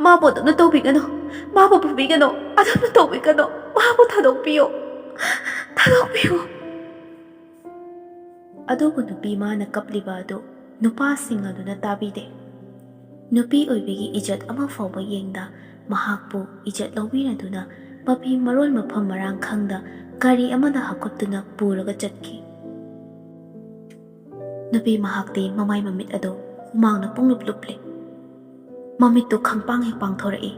"ꯃꯥꯕꯨ ꯑꯗꯨꯝꯅ ꯇꯧꯕꯤꯒꯅꯨ, ꯃꯥꯕꯨ ꯐꯨꯕꯤꯒꯅꯨ, ꯑꯗꯨꯝꯅ ꯇꯧꯕꯤꯒꯅꯨ, ꯃꯥꯕꯨ ꯊꯥꯗꯣꯛꯄꯤꯌꯨ, ꯊꯥꯗꯣꯛꯄꯤꯌꯨ"꯫ ꯑꯗꯨꯕꯨ ꯅꯨꯄꯤ ꯃꯥꯅ ꯀꯞꯂꯤꯕ ꯑꯗꯨ ꯅꯨꯄꯥꯁꯤꯡ ꯑꯗꯨꯅ ꯇꯥꯕꯤꯗꯦ꯫ ꯅꯨꯄꯤ ꯑꯣꯏꯕꯤꯒꯤ ꯏꯖꯠ ꯑꯃ ꯐꯥꯎꯕ ꯌꯦꯡꯗ ꯃꯍꯥꯛꯄꯨ ꯏꯖꯠ ꯂꯧꯕꯤꯔꯗꯨꯅ ꯃꯐꯤ ꯃꯔꯣꯜ ꯃꯐꯝ ꯃꯔꯥꯡ ꯈꯪꯗ ꯒꯥꯔꯤ ꯑꯃꯗ ꯍꯥꯞꯀꯠꯇꯨꯅ ꯄꯨꯔꯒ ꯆꯠꯈꯤ꯫ ꯅꯨꯄꯤ ꯃꯍꯥꯛꯇꯤ ꯃꯃꯥꯏ ꯃꯃꯤꯠ ꯑꯗꯨ ꯍꯨꯃꯥꯡꯅ ꯄꯨꯡꯂꯨꯞ ꯂꯨꯞꯂꯤ꯫ ꯃꯃꯤꯠꯇꯨ ꯈꯪꯄꯥꯡ ꯍꯦꯛ ꯄꯥꯡꯊꯣꯔꯛꯏ꯫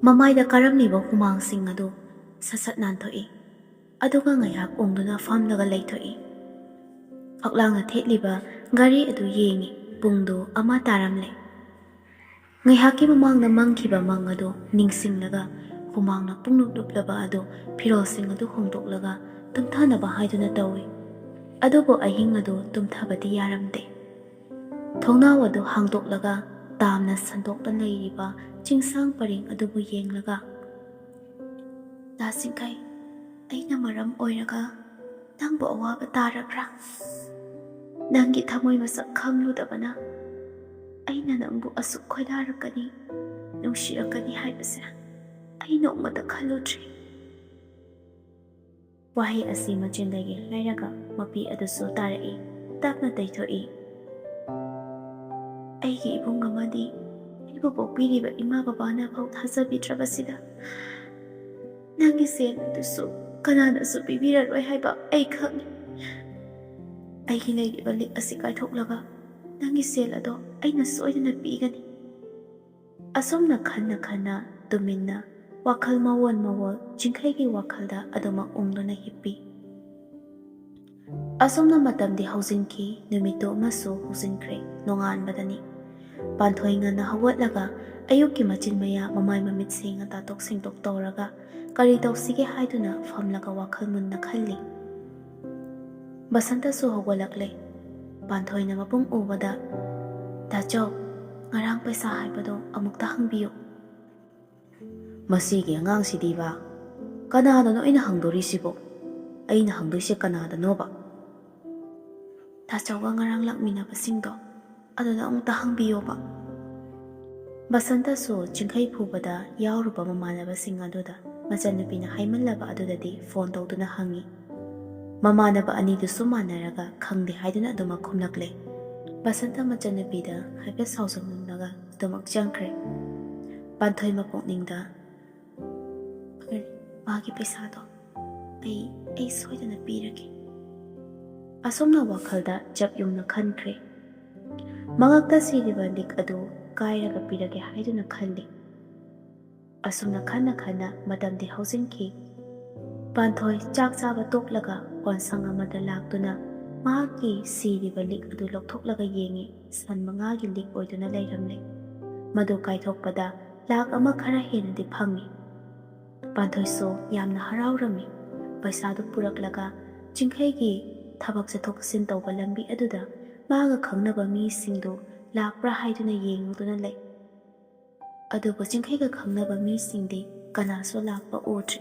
ꯃꯃꯥꯏꯗ ꯀꯥꯔꯝꯂꯤꯕ ꯍꯨꯃꯥꯡꯁꯤꯡ ꯑꯗꯨ ꯁꯠ ꯁꯠ ꯅꯥꯟꯊꯣꯛꯏ꯫ ꯑꯗꯨꯒ ꯉꯥꯏꯍꯥꯛ ꯎꯪꯗꯨꯅ ꯐꯝꯂꯒ ꯂꯩꯊꯣꯛꯏ꯫ ꯐꯛꯂꯥꯡꯅ ꯊꯦꯠꯂꯤꯕ ꯒꯥꯔꯤ ꯑꯗꯨ ꯌꯦꯡꯏ꯫ ꯄꯨꯡꯗꯨ ꯑꯃ ꯇꯥꯔꯝꯂꯦ꯫ ꯉꯥꯏꯍꯥꯛꯀꯤ ꯃꯃꯥꯡꯗ ꯃꯪꯈꯤꯕ ꯃꯪ ꯑꯗꯨ ꯅꯤꯡꯁꯤꯡꯂꯒ ꯍꯨꯃꯥꯡꯅ ꯄꯨꯡꯂꯨꯞ ꯂꯨꯞꯂꯕ ꯑꯗꯨ ꯐꯤꯔꯣꯜꯁꯤꯡ ꯑꯗꯨ ꯍꯣꯡꯗꯣꯛꯂꯒ ꯇꯨꯝꯊꯅꯕ ꯍꯥꯏꯗꯨꯅ ꯇꯧꯏ꯫ ꯑꯗꯨꯕꯨ ꯑꯍꯤꯡ ꯑꯗꯨ ꯇꯨꯝꯊꯕꯗꯤ ꯌꯥꯔꯝꯗꯦ꯫ ꯊꯣꯡꯅꯥꯎ ꯑꯗꯨ ꯍꯥꯡꯗꯣꯛꯂꯒ ꯇꯥꯝꯅ ꯁꯟꯗꯣꯛꯅ ꯂꯩꯔꯤꯕ ꯆꯤꯡꯁꯥꯡ ꯄꯔꯦꯡ ꯑꯗꯨꯕꯨ ꯌꯦꯡꯂꯒ, "ꯗꯥ ꯆꯤꯡꯈꯩ, ꯑꯩꯅ ꯃꯔꯝ ꯑꯣꯏꯔꯒ ꯅꯪꯕꯨ ꯑꯋꯥꯕ ꯇꯥꯔꯕ꯭ꯔꯥ? ꯅꯪꯒꯤ ꯊꯃꯣꯏ ꯃꯁꯛ ꯈꯪꯂꯨꯗꯕꯅ ꯑꯩꯅ ꯅꯪꯕꯨ ꯑꯁꯨꯛ ꯈꯣꯏꯗꯥꯔꯛꯀꯅꯤ, ꯅꯨꯡꯁꯤꯔꯛꯀꯅꯤ ꯍꯥꯏꯕꯁꯦ ꯑꯩ ꯅꯣꯡꯃꯇ ꯈꯜꯂꯨꯗ꯭ꯔꯤ"꯫ ꯋꯥꯍꯩ ꯑꯁꯤ ꯃꯆꯤꯟꯗꯒꯤ ꯍꯥꯏꯔꯒ ꯃꯄꯤ ꯑꯗꯨꯁꯨ ꯇꯥꯔꯛꯏ, ꯇꯞꯅ ꯇꯩꯊꯣꯛꯏ꯫ "ꯑꯩꯒꯤ ꯏꯕꯨꯡ ꯑꯃꯗꯤ ꯑꯩꯕꯨ ꯄꯣꯛꯄꯤꯔꯤꯕ ꯏꯃꯥ ꯕꯕꯥꯅ ꯐꯥꯎ ꯊꯥꯖꯕꯤꯗ꯭ꯔꯕꯁꯤꯗ ꯅꯪꯒꯤ ꯁꯦꯜ ꯑꯗꯨꯁꯨ ꯀꯅꯥꯅꯁꯨ ꯄꯤꯕꯤꯔꯔꯣꯏ ꯍꯥꯏꯕ ꯑꯩ ꯈꯪꯏ꯫ ꯑꯩꯒꯤ ꯂꯩꯔꯤꯕ ꯂꯤꯛ ꯑꯁꯤ ꯀꯥꯏꯊꯣꯛꯂꯒ "ꯅꯪꯒꯤ ꯁꯦꯜ ꯑꯗꯣ ꯑꯩꯅ ꯁꯣꯏꯗꯅ ꯄꯤꯒꯅꯤ"꯫ ꯑꯁꯨꯝꯅ ꯈꯟꯅ ꯈꯟꯅ ꯇꯨꯃꯤꯟꯅ ꯋꯥꯈꯜ ꯃꯑꯣꯟ ꯃꯑꯣꯟ ꯆꯤꯡꯈꯩꯒꯤ ꯋꯥꯈꯜꯗ ꯑꯗꯨꯃꯛ ꯎꯪꯗꯨꯅ ꯍꯤꯞꯄꯤ꯫ ꯑꯁꯨꯝꯅ ꯃꯇꯝꯗꯤ ꯍꯧꯖꯤꯟꯈꯤ, ꯅꯨꯃꯤꯠꯇꯨ ꯑꯃꯁꯨ ꯍꯧꯖꯤꯟꯈ꯭ꯔꯦ꯫ ꯅꯣꯡꯉꯥꯟꯕꯗꯅꯤ꯫ ꯄꯥꯟꯊꯣꯏ ꯉꯟꯅ ꯍꯧꯒꯠꯂꯒ ꯑꯌꯨꯛꯀꯤ ꯃꯆꯤꯟ ꯃꯌꯥ ꯃꯃꯥꯏ ꯃꯃꯤꯠ ꯁꯦꯡꯅ ꯇꯥꯊꯣꯛ ꯁꯦꯡꯗꯣꯛ ꯇꯧꯔꯒ ꯀꯔꯤ ꯇꯧꯁꯤꯒꯦ ꯍꯥꯏꯗꯨꯅ ꯐꯝꯂꯒ ꯋꯥꯈꯜ ꯃꯨꯟꯅ ꯈꯜꯂꯤ꯫ ꯕꯁꯟꯇꯁꯨ ꯍꯧꯒꯠꯂꯛꯂꯦ꯫ ꯄꯥꯟꯊꯣꯏꯅ ꯃꯕꯨꯡ ꯎꯕꯗ, "ꯇꯥꯆꯧ, ꯉꯔꯥꯡ ꯄꯩꯁꯥ ꯍꯥꯏꯕꯗꯣ ꯑꯃꯨꯛꯇ ꯍꯪꯕꯤꯌꯨ"꯫ "ꯃꯁꯤꯒꯤ ꯑꯉꯥꯡꯁꯤꯗꯤꯕ, ꯀꯅꯥꯗꯅꯣ ꯑꯩꯅ ꯍꯪꯗꯣꯔꯤꯁꯤꯕꯣ? ꯑꯩꯅ ꯍꯪꯗꯣꯏꯁꯦ ꯀꯅꯥꯗꯅꯣꯕ?" "ꯇꯥꯆꯧꯒ ꯉꯔꯥꯡ ꯂꯥꯛꯃꯤꯟꯅꯕꯁꯤꯡꯗꯣ, ꯑꯗꯨꯗ ꯑꯃꯨꯛꯇ ꯍꯪꯕꯤꯌꯣꯕ"꯫ ꯕꯁꯟꯇꯁꯨ ꯆꯤꯡꯈꯩ ꯐꯨꯕꯗ ꯌꯥꯎꯔꯨꯕ ꯃꯃꯥꯟꯅꯕꯁꯤꯡ ꯑꯗꯨꯗ ꯃꯆꯟꯅꯨꯄꯤꯅ ꯍꯥꯏꯃꯜꯂꯕ ꯑꯗꯨꯗꯗꯤ ꯐꯣꯟ ꯇꯧꯗꯨꯅ ꯍꯪꯉꯤ꯫ ꯃꯃꯥꯟꯅꯕ ꯑꯅꯤꯗꯨꯁꯨ ꯃꯥꯟꯅꯔꯒ ꯈꯪꯗꯦ ꯍꯥꯏꯗꯨꯅ ꯑꯗꯨꯃꯛ ꯈꯨꯝꯂꯛꯂꯦ꯫ ꯕꯁꯟꯇ ꯃꯆꯟꯅꯨꯄꯤꯗ ꯍꯥꯏꯐꯦꯠ ꯁꯥꯎꯖꯃꯝꯂꯒ ꯑꯗꯨꯃꯛ ꯆꯪꯈ꯭ꯔꯦ꯫ ꯄꯥꯟꯊꯣꯏ ꯃꯄꯨꯛꯅꯤꯡꯗ, "ꯐꯔꯦ, ꯃꯥꯒꯤ ꯄꯩꯁꯥꯗꯣ ꯑꯩ, ꯑꯩ ꯁꯣꯏꯗꯅ ꯄꯤꯔꯒꯦ"꯫ ꯑꯁꯨꯝꯅ ꯋꯥꯈꯜꯗ ꯆꯞ ꯌꯨꯡꯅ ꯈꯟꯈ꯭ꯔꯦ꯫ ꯃꯉꯛꯇ ꯁꯤꯔꯤꯕ ꯂꯤꯛ ꯑꯗꯨ ꯀꯥꯏꯔꯒ ꯄꯤꯔꯒꯦ ꯍꯥꯏꯗꯨꯅ ꯈꯜꯂꯤ꯫ ꯑꯁꯨꯝꯅ ꯈꯟꯅ ꯈꯟꯅ ꯃꯇꯝꯗꯤ ꯍꯧꯖꯤꯟꯈꯤ꯫ ꯄꯥꯟꯊꯣꯏ ꯆꯥꯛ ꯆꯥꯕ ꯇꯣꯛꯂꯒ ꯀꯣꯟꯁꯪ ꯑꯃꯗ ꯂꯥꯛꯇꯨꯅ ꯃꯍꯥꯛꯀꯤ ꯁꯤꯔꯤꯕ ꯂꯤꯛ ꯑꯗꯨ ꯂꯧꯊꯣꯛꯂꯒ ꯌꯦꯡꯉꯤ꯫ ꯁꯟ ꯃꯉꯥꯒꯤ ꯂꯤꯛ ꯑꯣꯏꯗꯨꯅ ꯂꯩꯔꯝꯂꯦ꯫ ꯃꯗꯨ ꯀꯥꯏꯊꯣꯛꯄꯗ ꯂꯥꯛ ꯑꯃ ꯈꯔ ꯍꯦꯟꯅꯗꯤ ꯐꯪꯉꯤ꯫ ꯄꯥꯟꯊꯣꯏꯁꯨ ꯌꯥꯝꯅ ꯍꯔꯥꯎꯔꯝꯃꯤ꯫ ꯄꯩꯁꯥꯗꯨ ꯄꯨꯔꯛꯂꯒ ꯆꯤꯡꯈꯩꯒꯤ ꯊꯕꯛ ꯆꯠꯊꯣꯛ ꯆꯠꯁꯤꯟ ꯇꯧꯕ ꯂꯝꯕꯤ ꯑꯗꯨꯗ ꯃꯥꯒ ꯈꯪꯅꯕ ꯃꯤꯁꯤꯡꯗꯨ ꯂꯥꯛꯄ꯭ꯔꯥ ꯍꯥꯏꯗꯨꯅ ꯌꯦꯡꯂꯨꯗꯨꯅ ꯂꯩ꯫ ꯑꯗꯨꯕꯨ ꯆꯤꯡꯈꯩꯒ ꯈꯪꯅꯕ ꯃꯤꯁꯤꯡꯗꯤ ꯀꯅꯥꯁꯨ ꯂꯥꯛꯄ ꯎꯗ꯭ꯔꯤ꯫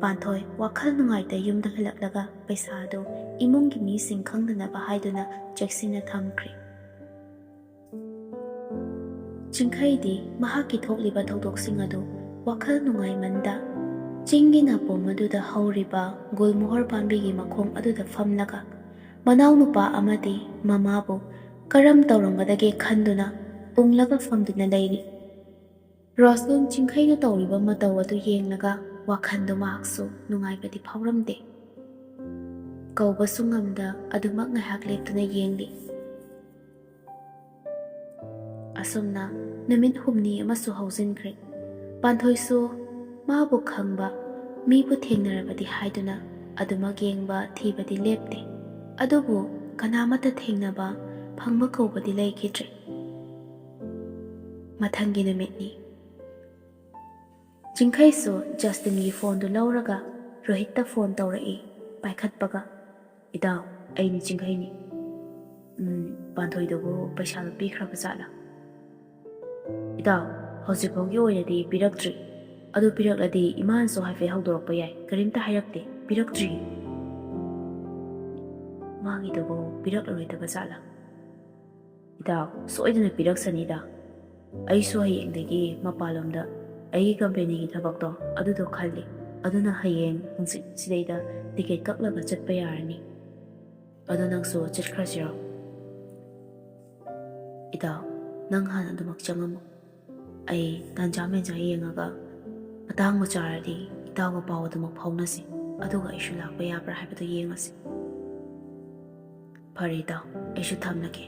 ꯄꯥꯟꯊꯣꯏ ꯋꯥꯈꯜ ꯅꯨꯡꯉꯥꯏꯇ ꯌꯨꯝꯗ ꯍꯜꯂꯛꯂꯒ ꯄꯩꯁꯥꯗꯨ ꯏꯃꯨꯡꯒꯤ ꯃꯤꯁꯤꯡ ꯈꯪꯗꯅꯕ ꯍꯥꯏꯗꯨꯅ ꯆꯦꯛꯁꯤꯟꯅ ꯊꯝꯈ꯭ꯔꯦ꯫ ꯆꯤꯡꯈꯩꯗꯤ ꯃꯍꯥꯛꯀꯤ ꯊꯣꯛꯂꯤꯕ ꯊꯧꯗꯣꯛꯁꯤꯡ ꯑꯗꯨ ꯋꯥꯈꯜ ꯅꯨꯡꯉꯥꯏꯃꯟꯗ ꯆꯤꯡꯒꯤ ꯅꯥꯄꯣꯝ ꯑꯗꯨꯗ ꯍꯧꯔꯤꯕ ꯒꯨꯜꯃꯣꯍꯣꯔ ꯄꯥꯝꯕꯤꯒꯤ ꯃꯈꯣꯡ ꯑꯗꯨꯗ ꯐꯝꯂꯒ ꯃꯅꯥꯎꯅꯨꯄꯥ ꯑꯃꯗꯤ ꯃꯃꯥꯕꯨ ꯀꯔꯝ ꯇꯧꯔꯝꯒꯗꯒꯦ ꯈꯟꯗꯨꯅ ꯎꯪꯂꯒ ꯐꯝꯗꯨꯅ ꯂꯩꯔꯤ꯫ ꯔꯣꯁꯂꯨꯟ ꯆꯤꯡꯈꯩꯅ ꯇꯧꯔꯤꯕ ꯃꯇꯧ ꯑꯗꯨ ꯌꯦꯡꯂꯒ ꯋꯥꯈꯜꯗꯨ ꯃꯍꯥꯛꯁꯨ ꯅꯨꯡꯉꯥꯏꯕꯗꯤ ꯐꯥꯎꯔꯝꯗꯦ꯫ ꯀꯧꯕꯁꯨ ꯉꯝꯗ ꯑꯗꯨꯃꯛ ꯉꯥꯏꯍꯥꯛ ꯂꯦꯞꯇꯨꯅ ꯌꯦꯡꯂꯤ꯫ ꯑꯁꯨꯝꯅ ꯅꯨꯃꯤꯠ ꯍꯨꯝꯅꯤ ꯑꯃꯁꯨ ꯍꯧꯖꯤꯟꯈ꯭ꯔꯦ꯫ ꯄꯥꯟꯊꯣꯏꯁꯨ ꯃꯥꯕꯨ ꯈꯪꯕ ꯃꯤꯕꯨ ꯊꯦꯡꯅꯔꯕꯗꯤ ꯍꯥꯏꯗꯨꯅ ꯑꯗꯨꯃꯛ ꯌꯦꯡꯕ ꯊꯤꯕꯗꯤ ꯂꯦꯞꯇꯦ꯫ ꯑꯗꯨꯕꯨ ꯀꯅꯥꯃꯠꯇ ꯊꯦꯡꯅꯕ ꯐꯪꯕ ꯀꯧꯕꯗꯤ ꯂꯩꯈꯤꯗ꯭ꯔꯦ꯫ ꯃꯊꯪꯒꯤ ꯅꯨꯃꯤꯠꯅꯤ꯫ ꯆꯤꯡꯈꯩꯁꯨ ꯖꯁꯇꯤꯟꯒꯤ ꯐꯣꯟꯗꯨ ꯂꯧꯔꯒ ꯔꯣꯍꯤꯠꯇ ꯐꯣꯟ ꯇꯧꯔꯛꯏ꯫ ꯄꯥꯏꯈꯠꯄꯒ, "ꯏꯇꯥꯎ, ꯑꯩꯅꯤ ꯆꯤꯡꯈꯩꯅꯤ꯫ ꯎꯝ, ꯄꯥꯟꯊꯣꯏꯗꯨꯕꯨ ꯄꯩꯁꯥꯗꯨ ꯄꯤꯈ꯭ꯔꯕ ꯖꯥꯠꯂꯥ?" "ꯏꯇꯥꯎ, ꯍꯧꯖꯤꯛꯐꯥꯎꯒꯤ ꯑꯣꯏꯅꯗꯤ ꯄꯤꯔꯛꯇ꯭ꯔꯤ꯫ ꯑꯗꯨ ꯄꯤꯔꯛꯂꯗꯤ ꯏꯃꯥꯅꯁꯨ ꯍꯥꯏꯐꯦꯠ ꯍꯧꯗꯣꯔꯛꯄ ꯌꯥꯏ꯫ ꯀꯔꯤꯝꯇ ꯍꯥꯏꯔꯛꯇꯦ, ꯄꯤꯔꯛꯇ꯭ꯔꯤ꯫" "ꯃꯥꯒꯤꯗꯨꯕꯨ ꯄꯤꯔꯛꯂꯔꯣꯏꯗꯕ ꯖꯥꯠꯂꯥ?" "ꯏꯇꯥꯎ, ꯁꯣꯏꯗꯅ ꯄꯤꯔꯛꯁꯅꯤꯗ꯫ ꯑꯩꯁꯨ ꯍꯌꯦꯡꯗꯒꯤ ꯃꯄꯥꯟꯂꯣꯝꯗ ꯑꯩꯒꯤ ꯀꯝꯄꯦꯅꯤꯒꯤ ꯊꯕꯛꯇꯣ ꯑꯗꯨꯗꯣ ꯈꯜꯂꯤ꯫ ꯑꯗꯨꯅ ꯍꯌꯦꯡ ꯍꯪꯆꯤꯠ ꯁꯤꯗꯩꯗ ꯇꯤꯀꯦꯠ ꯀꯛꯂꯒ ꯆꯠꯄ ꯌꯥꯔꯅꯤ꯫ ꯑꯗꯣ ꯅꯪꯁꯨ ꯆꯠꯈ꯭ꯔꯁꯤꯔꯣ?" "ꯏꯇꯥꯎ, ꯅꯪ ꯍꯥꯟꯅ ꯑꯗꯨꯃꯛ ꯆꯪꯉꯝꯃꯣ꯫ ꯑꯩ ꯇꯥꯟꯖꯥ ꯃꯦꯟꯖꯥ ꯌꯦꯡꯉꯒ ꯑꯇꯥꯡꯕ ꯆꯥꯔꯗꯤ ꯏꯇꯥꯎꯒ ꯄꯥꯎ ꯑꯗꯨꯃꯛ ꯐꯥꯎꯅꯁꯤ꯫ ꯑꯗꯨꯒ ꯑꯩꯁꯨ ꯂꯥꯛꯄ ꯌꯥꯕ꯭ꯔꯥ ꯍꯥꯏꯕꯗꯨ ꯌꯦꯡꯉꯁꯤ꯫" "ꯐꯔꯦ ꯏꯇꯥꯎ, ꯑꯩꯁꯨ ꯊꯝꯂꯒꯦ꯫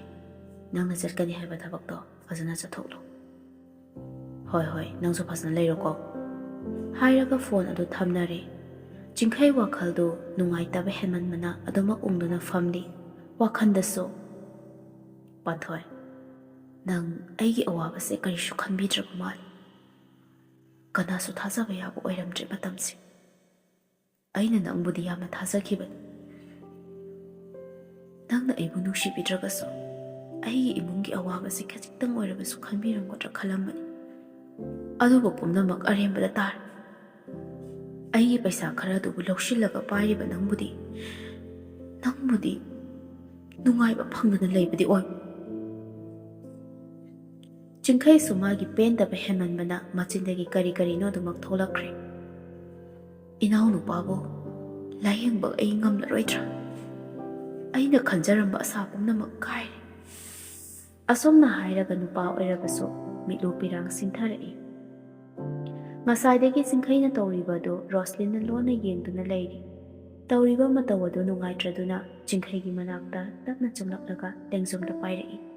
ꯅꯪꯅ ꯆꯠꯀꯅꯤ ꯍꯥꯏꯕ ꯊꯕꯛꯇꯣ ꯐꯖꯅ ꯆꯠꯊꯣꯛꯂꯣ꯫" "ꯍꯣꯏ, ꯍꯣꯏ, ꯅꯪꯁꯨ ꯐꯖꯅ ꯂꯩꯔꯣꯀꯣ꯫" ꯍꯥꯏꯔꯒ ꯐꯣꯟ ꯑꯗꯨ ꯊꯝꯅꯔꯦ꯫ ꯆꯤꯡꯈꯩ ꯋꯥꯈꯜꯗꯨ ꯅꯨꯡꯉꯥꯏꯇꯕ ꯍꯦꯟꯃꯟꯕꯅ ꯑꯗꯨꯃꯛ ꯎꯪꯗꯨꯅ ꯐꯝꯂꯤ꯫ ꯋꯥꯈꯜꯗꯁꯨ, "ꯄꯥꯟꯊꯣꯏ, ꯅꯪ ꯑꯩꯒꯤ ꯑꯋꯥꯕꯁꯦ ꯀꯔꯤꯁꯨ ꯈꯟꯕꯤꯗ꯭ꯔꯕ ꯃꯥꯜꯂꯤ꯫ ꯀꯅꯥꯁꯨ ꯊꯥꯖꯕ ꯌꯥꯕ ꯑꯣꯏꯔꯝꯗ꯭ꯔꯦ ꯃꯇꯝꯁꯦ꯫ ꯑꯩꯅ ꯅꯪꯕꯨꯗꯤ ꯌꯥꯝꯅ ꯊꯥꯖꯈꯤꯕꯅꯤ꯫ ꯅꯪꯅ ꯑꯩꯕꯨ ꯅꯨꯡꯁꯤꯕꯤꯗ꯭ꯔꯒꯁꯨ ꯑꯩꯒꯤ ꯏꯃꯨꯡꯒꯤ ꯑꯋꯥꯕꯁꯤ ꯈꯖꯤꯛꯇꯪ ꯑꯣꯏꯔꯕꯁꯨ ꯈꯟꯕꯤꯔꯝꯒꯗ꯭ꯔꯥ ꯈꯜꯂꯝꯕꯅꯤ꯫ ꯑꯗꯨꯕꯨ ꯄꯨꯝꯅꯃꯛ ꯑꯔꯦꯝꯕꯗ ꯇꯥꯔꯦ꯫ ꯑꯩꯒꯤ ꯄꯩꯁꯥ ꯈꯔꯗꯨꯕꯨ ꯂꯧꯁꯤꯜꯂꯒ ꯄꯥꯏꯔꯤꯕ ꯅꯪꯕꯨꯗꯤ, ꯅꯪꯕꯨꯗꯤ ꯅꯨꯡꯉꯥꯏꯕ ꯐꯪꯗꯅ ꯂꯩꯕꯗꯤ ꯑꯣꯏ꯫" ꯆꯤꯡꯈꯩꯁꯨ ꯃꯥꯒꯤ ꯄꯦꯟꯗꯕ ꯍꯦꯟꯃꯟꯕꯅ ꯃꯆꯤꯟꯗꯒꯤ ꯀꯔꯤ ꯀꯔꯤꯅꯣ ꯑꯗꯨꯃꯛ ꯊꯣꯛꯂꯛꯈ꯭ꯔꯦ꯫ "ꯏꯅꯥꯎꯅꯨꯄꯥꯕꯨ ꯂꯥꯌꯦꯡꯕ ꯑꯩ ꯉꯝꯂꯔꯣꯏꯗ꯭ꯔꯥ? ꯑꯩꯅ ꯈꯟꯖꯔꯝꯕ ꯑꯁꯥ ꯄꯨꯝꯅꯃꯛ ꯀꯥꯏꯔꯦ꯫" ꯑꯁꯨꯝꯅ ꯍꯥꯏꯔꯒ ꯅꯨꯄꯥ ꯑꯣꯏꯔꯕꯁꯨ ꯃꯤꯠꯂꯨ ꯄꯤꯔꯥꯡ ꯁꯤꯡꯊꯔꯛꯏ꯫ ꯉꯁꯥꯏꯗꯒꯤ ꯆꯤꯡꯈꯩꯅ ꯇꯧꯔꯤꯕ ꯑꯗꯨ ꯔꯣꯁꯂꯤꯟꯅ ꯂꯣꯟꯅ ꯌꯦꯡꯗꯨꯅ ꯂꯩꯔꯤ꯫ ꯇꯧꯔꯤꯕ ꯃꯇꯧ ꯑꯗꯨ ꯅꯨꯡꯉꯥꯏꯇ꯭ꯔꯗꯨꯅ ꯆꯤꯡꯈꯩꯒꯤ ꯃꯅꯥꯛꯇ ꯇꯞꯅ ꯆꯪꯂꯛꯂꯒ ꯂꯦꯡꯖꯨꯝꯗ ꯄꯥꯏꯔꯛꯏ꯫